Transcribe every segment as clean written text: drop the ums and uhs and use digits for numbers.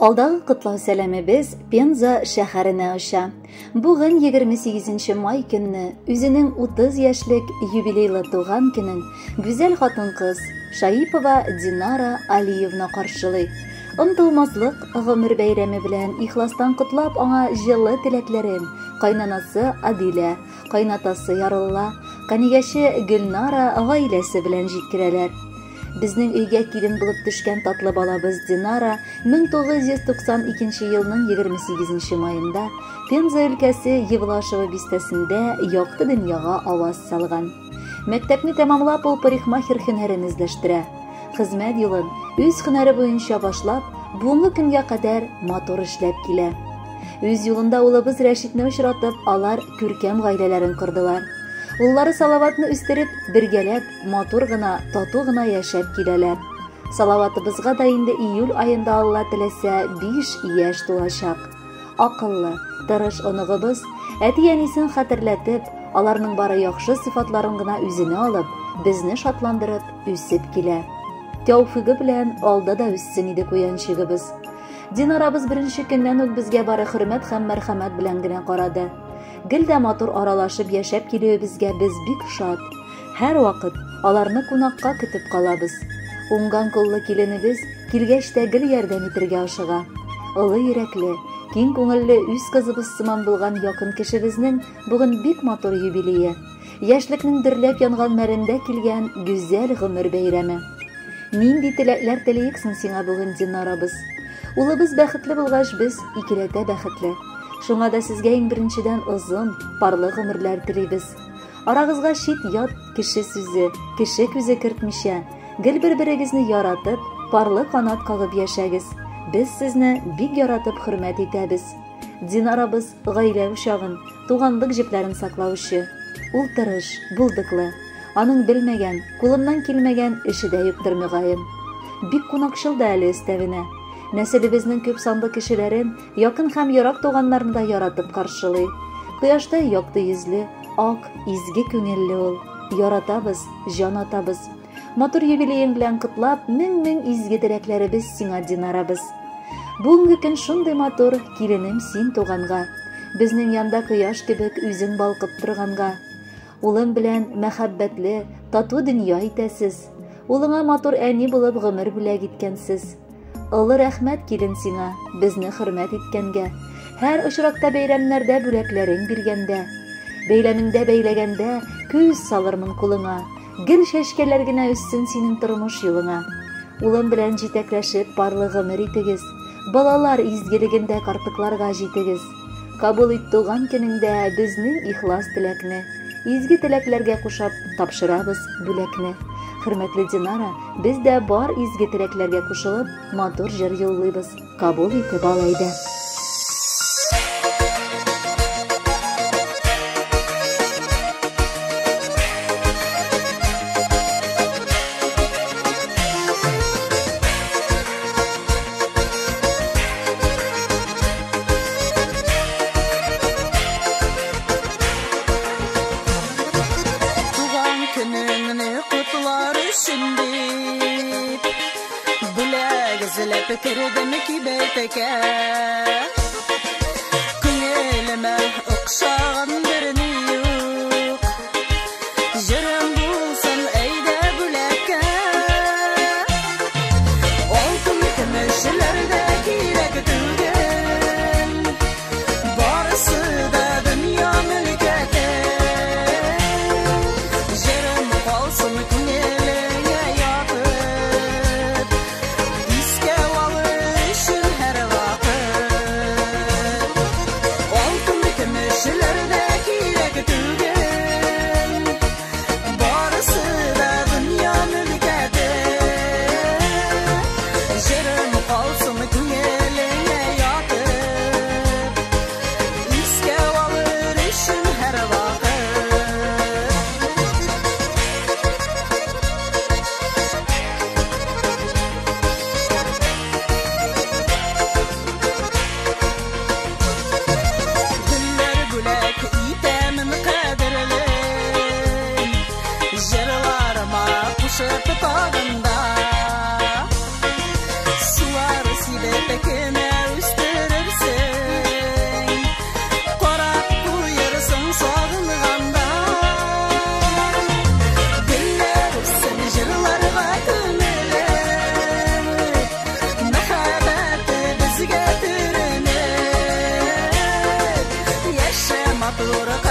Алдагы котлау сәламебез Пенза шәһәренә оча. Бүген 28 май көнне үзенең 30 яшьлек юбилейлы туган көнен гүзәл хатын-кыз Шаипова Динара Алиевна каршылый. Онытылмаслык гомер бәйрәме белән ихластан котлап аңа җылы теләкләрен кайнанасы Адилә, кайнатасы Ярулла, канигәче Гөлнара гаиләсе белән җиткерәләр. Безнең өйгә килен булып төшкән татлы балабыз Динара 1992 елның 28 маенда Пенза өлкәсе Евлашево бистәсендә якты дөньяга аваз салган. Мәктәпне тәмамлап, ул парикмахер һөнәрен үзләштерә. Хезмәт юлын үз һөнәре буенча башлап, бүгенге көнгә кадәр матур эшләп килә. Үз юлында улыбыз Рәшитне очратып, алар күркәм гаиләләрен кордылар. Уллары Салаватны үстереп, бергәләп, матур гына, тату гына яшәп киләләр. Салаватыбызга да инде июль аенда Алла теләсә 5 яшь тулачак. Акыллы, тырыш оныгыбыз әти-әнисен хәтерләтеп, аларның бары яхшы сыйфатларын гына үзенә алып, безне шатландырып үсеп килә. Тәүфиге белән алда да үссен иде куянчыгыбыз. Динарабыз беренче көннән үк безгә бары хөрмәт һәм мәрхәмәт белән генә карады. Гел дә матур аралашып яшәп килүебезгә без бик шат. Һәрвакыт аларны кунакка көтеп калабыз. Уңган куллы киленебез килгәч тә гел ярдәм итергә ашыга. Олы йөрәкле, киң күңелле үз кызыбыз сыман булган якын кешебезнең бүген бик матур юбилее. Яшьлекнең дөрләп янган мәлендә килгән гүзәл гомер бәйрәме. Нинди теләкләр телиек соң сиңа бүген, Динарабыз? Улыбыз бәхетле булгач, без икеләтә бәхетле. Шуңа да сезгә иң беренчедән озын, парлы гомерләр телибез. Арагызга чит-ят кеше сүзе, кеше күзе кертмичә, гел бер-берегезне яратып, парлы канат кагып яшәгез. Без сезне бик яратып хөрмәт итәбез. Динарабыз гаилә учагын, туганлык җепләрен саклаучы. Ул тырыш, булдыклы. Аның белмәгән, кулыннан килмәгән эше дә юктыр мөгаен. Бик кунакчыл да әле өстәвенә. Нәселебезнең күп санлы кешеләрен, якын һәм ерак туганнарны да яратып каршылый. Кояштай якты йөзле, ак, изге күңелле ул. Яратабыз, җан атабыз. Матур юбилеең белән котлап, мең-мең изге теләкләребез сиңа, Динарабыз. Бүгенге көн шундый матур, киленем син туганга. Безнең янда кояш кебек үзең балкып торганга. Улым белән мәхәббәтле, тату дөнья итәсез. Улыңа матур әни булып гомер бүләк иткәнсез. Олы рәхмәт, килен, сиңа, безне хөрмәт иткәнгә. Һәр очракта бәйрәмнәрдә бүләкләрең биргәндә. Бәйләмеңдә бәйләгәндә күз салырмын кулыңа. Гел чәчкәләр генә үссен синең тормыш юлыңа. Улым белән җитәкләшеп парлы гомер итегез. Балалар изгелегендә картлыкларга җитегез. Кабул ит туган көнеңдә безнең ихлас теләкне. Изге теләкләргә кушап тапшырабыз бүләкне. Хөрмәтле Динара, без дә бар изге теләкләргә кушылып, матур җыр юллыйбыз. Кабул итеп ал әйдә. Туган көнеңне котлар өчен дип, бүләк эзләп кердем кибеткә. Күңелемә охшаган берни юк. Җырым булсын әйдә бүләккә. Алтын көмешләр дә кирәк түгел. Барысы да дөнья мөлкәте. Җырым калсын күңелеңә ятып, искә алыр өчен һәрвакыт.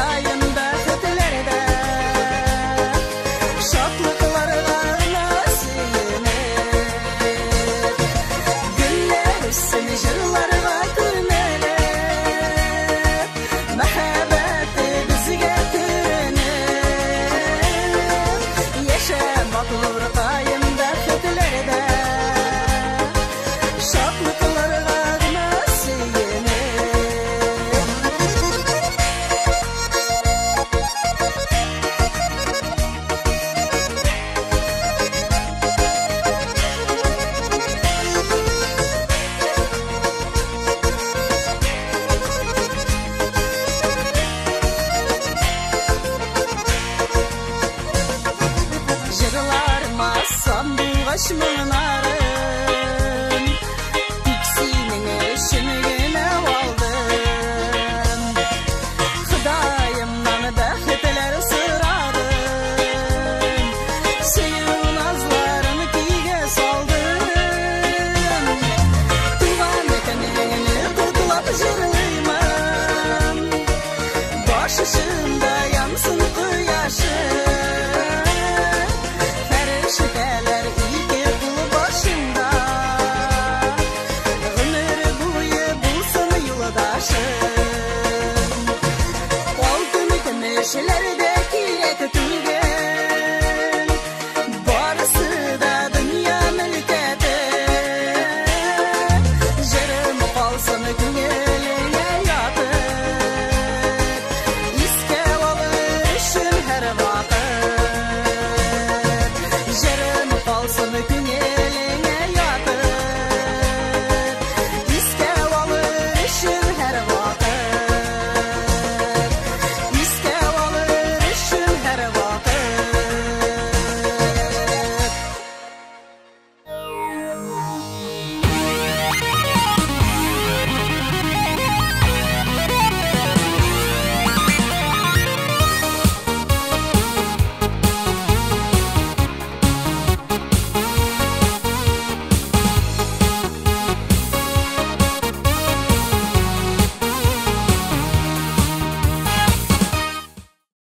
матуркаем бәхетләрдә, шатлыкларга гына сөенеп. Гөлләр үссен җырларга күмелеп, мәхәббәтебезгә төренеп. Яшә матуркаем бәхетләрдә, шатлыкларга гына сөенеп. Җырларыма сандугач моңнарын, тик синең өчен генә алдым. Ходаемнан бәхетләр сорадым, сөю назларын көйгә салдым. Туган көнеңне котлап җырлыймын, баш очында янсын кояшы. Фәрештәләр ике кул башында, гомер буе булсын юлдашым. Алтын көмешләр